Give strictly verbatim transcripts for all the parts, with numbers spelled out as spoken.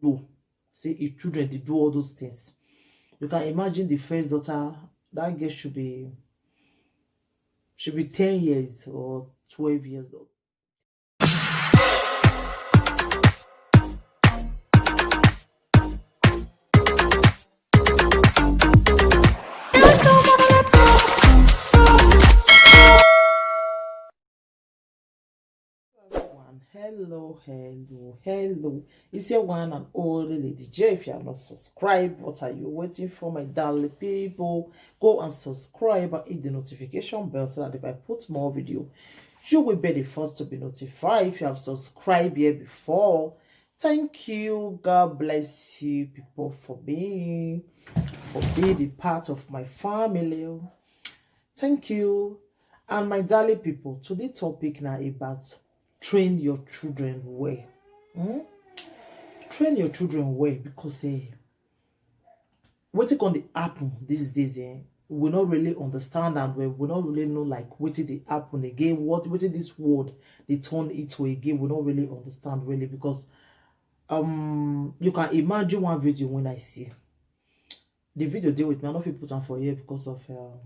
know say his children dey do all those things. You can imagine the first daughter, that girl should be, should be ten years or twelve years old. Everyone, hello, hello, hello. It's your one and only Lady J. If you have not subscribed, what are you waiting for, my darling people? Go and subscribe and hit the notification bell so that if I put more video, you will be the first to be notified. If you have subscribed here before, thank you. God bless you people for being, for being the part of my family. Thank you. And my darling people, today topic now about train your children well. Hmm? Train your children well because, eh, wetin come dey happen these days, eh, we no really understand and we, we no really know, like, wetin dey happen again, what, wetin this world dey turn it to again, we no really understand really because, um, you can imagine one video when I see. The video dey with me, I no fit put am for here because of, um,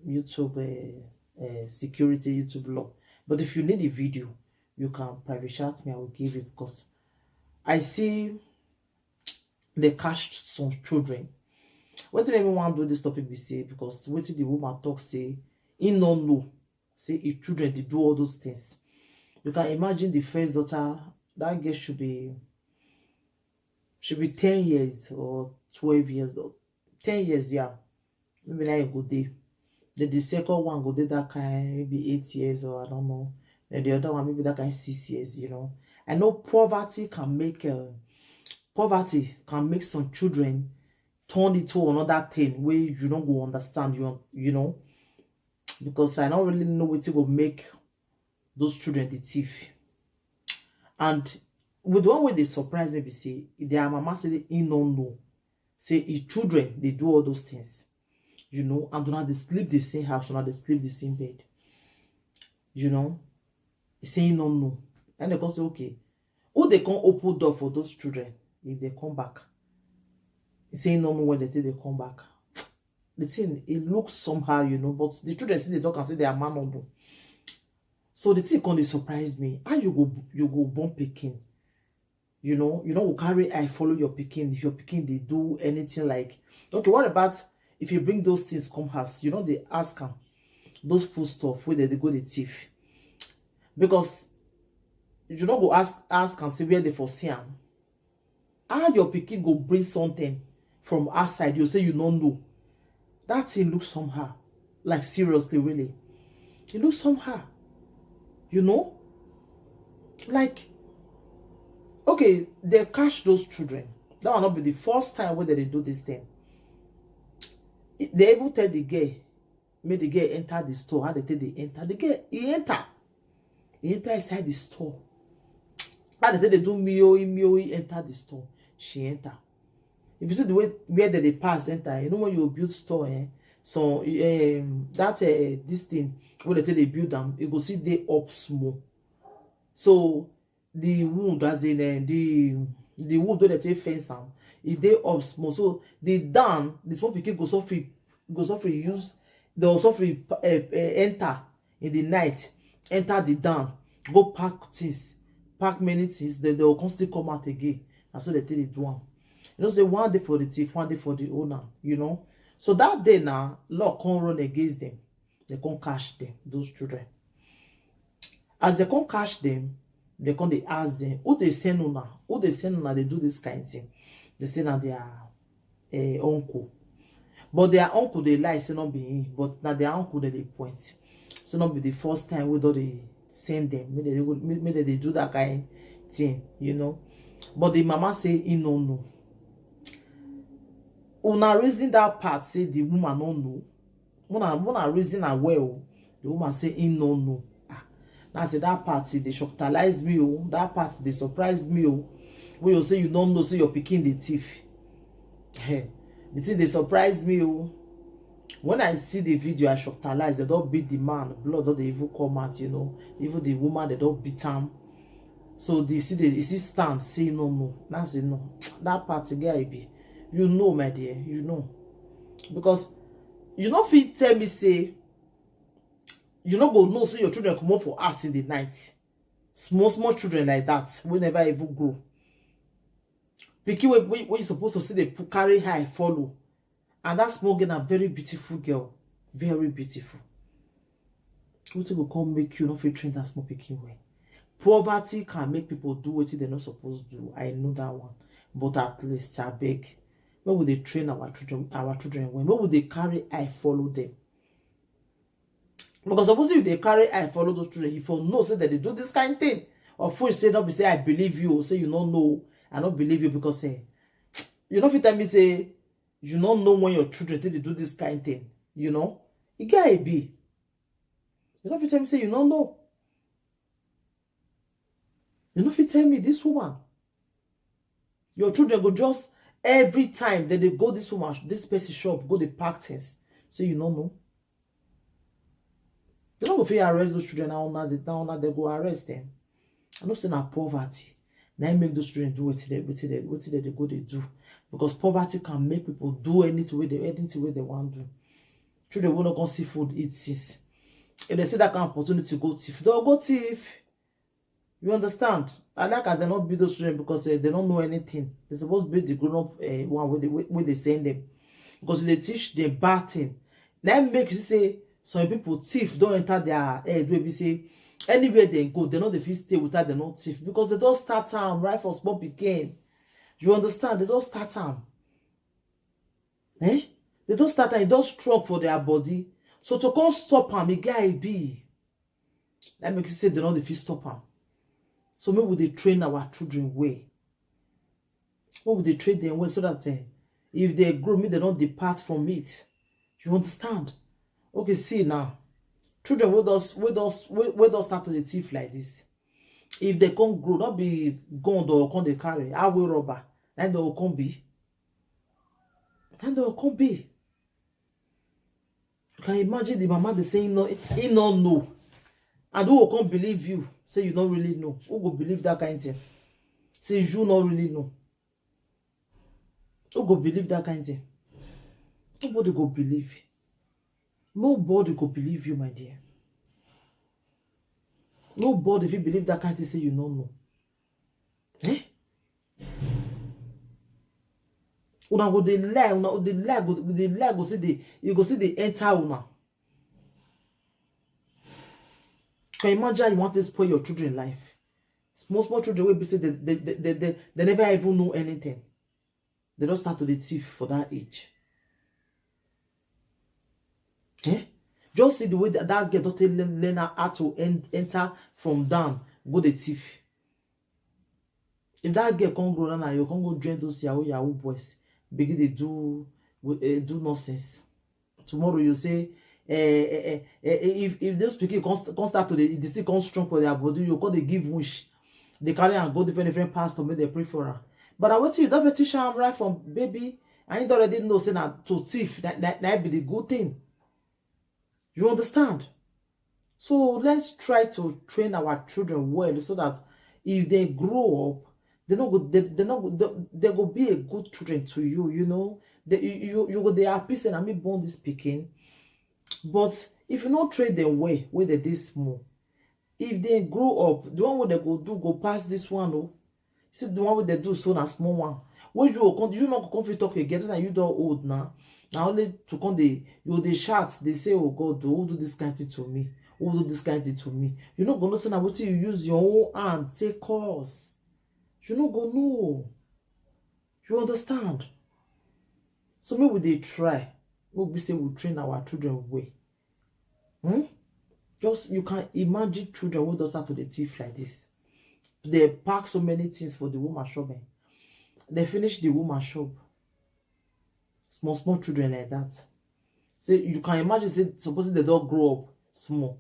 YouTube, uh, uh, security, YouTube law. But if you need the video, you can private chat me, I will give it because I see they catch some children. Wetin even wan do this topic be say, because wetin the woman talk say, he no know say his children dey do all those things. You can imagine the first daughter, that girl should be, should be ten years or twelve years old. Ten years, yeah. Maybe now you go dey. Then the second one go dey that kind, maybe eight years or I don't know. Then the other one, maybe that kind six years, you know. I know poverty can make, uh, poverty can make some children turn it to another thing where you don't go understand, you, you know. Because I don't really know wetin go make those children dey thief. And with the one wey dey surprise me be say their mama say he no know say his children dey do all those things, you know, and una dey sleep the same house, una dey sleep the same bed, you know. He say he no know. And they come say, okay, who dey come open door for those children if they come back? He say he no know when they take they come back. The thing, it looks somehow, you know, but the children still dey talk and say their mama no know. So the thing come dey surprise me. How you go, you go born pikin? You know, you no go carry eye follow your pikin if your pikin dey do anything like, okay, what about if you bring those things come house? You no dey ask am those food stuff wey dem dey go dey thief, because you no go ask, ask am say where they for see am. How your pikin go bring something from outside, you say you no know? That thing looks somehow. Like, seriously, really, it looks somehow. You know, like, okay, they catch those children. That will not be the first time where they do this thing. They even tell the girl, make the girl enter the store. How they take they enter? The girl, he enter. He enter inside the store. How they take they do mioi mioi, enter the store? She enter. If you see the way where they, they pass enter, you know when you build store, eh? So, um, that, uh, this thing where they take they build them, you go see they up small. So the wound, as in, uh, the the wound wey they take fence am, e dey up small. So the down, the small pikin go suffer, go suffer use, they go suffer, uh, uh, enter in the night, enter the down, go pack things, pack many things, then they go come still come out again. And so they take the do am. You know, say one day for the thief, one day for the owner, you know. So that day now, law come run against them. They come catch them, those children. As they come catch them, they come they ask them, who they send una? Who they send una? They do this kind thing. They say na their, eh, uncle. But their uncle they lie, say not be him, but na their uncle that they point. So not be the first time we do they send them. Maybe they go, may-, maybe they do that kind thing, you know. But the mama say he no know. Una reason that part, say the woman no know. Una, una reason am well. The woman say he no know. Ah, now say that part, e dey shocktalize me, oh. That part, they surprise me, oh. When you say you don't know, say your pikin dey thief. Hey, the thing they surprise me, oh. When I see the video, I shocktalize. They don't beat the man. Blood don't they even come out, you know. Even the woman, they don't beat him. So the see the see stand say no, no. That's a no. That part, guy, be, you know, my dear, you know. Because you no fit tell me say you no go know say your children come up for us in the night. Small small children like that, we never even grow. Pikin wey wey wey you suppose to see dey pu- carry high follow, and that small girl na very beautiful girl, very beautiful. Wetin go come make you no fit train that small pikin well? Poverty can make people do wetin dem no suppose do. I know that one, but at least, I beg, make we dey train our children, our children well. Make we dey carry eye follow them. Because suppose you dey carry eye follow those children, you for know say dem dey do this kind thing. Of which say no be say I believe you, say you no know, I no believe you because eh, you no fit tell me say you no know when your children take dey do this kind thing. You know, e get I be. You no fit tell me say you no know. You no fit tell me this woman. Your children go just every time that they go this woman, this person shop, go dey pack things. So you no know. They no go fit arrest those children now. Now they now now they go arrest them. I know say na poverty. Now make those children do wetin they wetin they wetin they dey go dey do. Because poverty can make people do anything wey they anything wey they want do. Children wey no come see food eat since. If they see that kind of opportunity, go thief. They'll go thief. You understand? I like as they not build those children because eh, they don't know anything. They supposed to be the grown up eh, one where they where they send them, because they teach them bad thing. That make you say some people thief don't enter their head. Where we say anywhere they go, they know they feel stay without they not thief because they don't start time right for small pikin. You understand? They don't start time. Eh? They don't start time. It don't strong for their body. So to come stop am, e get I be. That make you say they no dey fit stop am. So make we dey train our children well. Make we dey train them well so that eh, if they grow, make they don't depart from it. You understand? Okay, see now. Children wey don wey don wey wey don start to dey thief like this. If they come grow, not be gun or come dey carry, how will rubber? Like they will come be. Like they will come be. You can imagine the mama dey say he no he no know. And who go come believe you? Say you don't really know. Who go believe that kind thing? Say you not really know. Who go believe that kind thing? Nobody go believe. Nobody go believe you, my dear. Nobody if you believe that kind thing, say you no know. Eh? Una go dey lie, una go dey lie, go dey lie, go see the you go see the enter una. Can you imagine how you want to spoil your children life? Small small children will be say they they, they, they, they, they never even know anything. They don't start to the thief for that age. Eh? Just see the way that, that girl don't learn, learn her how to en- enter from down, go the thief. If that girl can't grow now, you can't go join those yahoo yahoo boys, begin they do uh, do nonsense. Tomorrow you say eh, eh, eh, eh, if if those people can't, can't start to the, the thing can't strong for their body, you call they give wish, they carry and go different different pastor make they pray for her. But I wait till you don't teach her right from baby, and you don't already know say na to thief that that, that be the good thing. You understand? So let's try to train our children well so that if they grow up, they no go they, they no go they, they go be a good children to you. You know, they, you you you go they happy say na me born this pikin. But if you no train them well when they dey small, if they grow up, the one wey they go do go pass this one o. See the one wey they do so na small one. When you go come, you no go come fit talk again. Then you don old now. Na only to come dey you dey shout dey say, "Oh God, who do this kind thing to me? Who do this kind thing to me?" You no go know say na wetin you use your own hand take cause. You no go know. You understand? So make we dey try. Make we say we train our children well. Hmm? Just you can imagine children who don start to dey thief like this. They pack so many things for the woman shop. Eh? They finish the woman shop. Small small children like that. Say you can imagine say supposing they don't grow up small.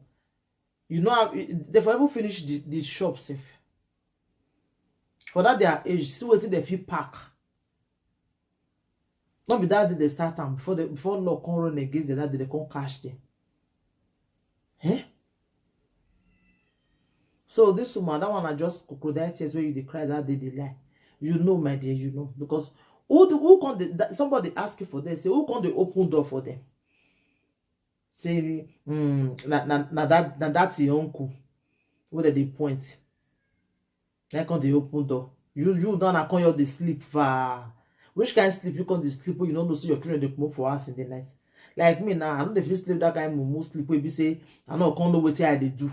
You know how they for even finish the, the shop safe. For that their age, see wetin they fit pack. Not be that day they start am before they before law come run against them that day they come catch them. Eh? So this woman, that one, I just crocodile tears where you dey cry that day, dey lie. You know, my dear, you know. Because who the, who can they, that, somebody ask you for this, say, who can they open door for them? Say, mm, na, na, na that, na that your uncle. Where they point? I can they open door. You, you don't, I can you dey sleep far. Which kind of sleep you can dey sleep when you don't know see your children they come for us in the night? Like me now, I don't dey fit sleep that kind of mumu sleep where be say, I know, can't know what I dey do.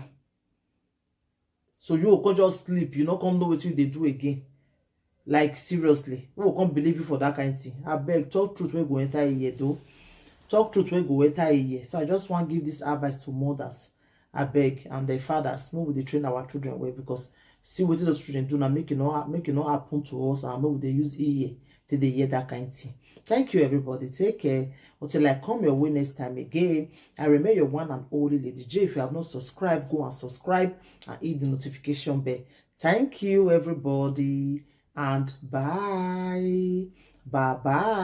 So you go just sleep, you no come know what you dey do again. Like, seriously, who go come believe you for that kind thing? I beg, talk truth wey go enter here though. Talk truth wey go enter here. So I just want give this advice to mothers. I beg, and the fathers, make we dey train our children well, because see what those children do now, make it not, make it not happen to us, and make we dey use ear till they hear that kind thing. Thank you, everybody. Take care. Until I come your way next time again, I remain your one and only Lady J. If you have not subscribed, go and subscribe and hit the notification bell. Thank you, everybody, and bye. Bye bye.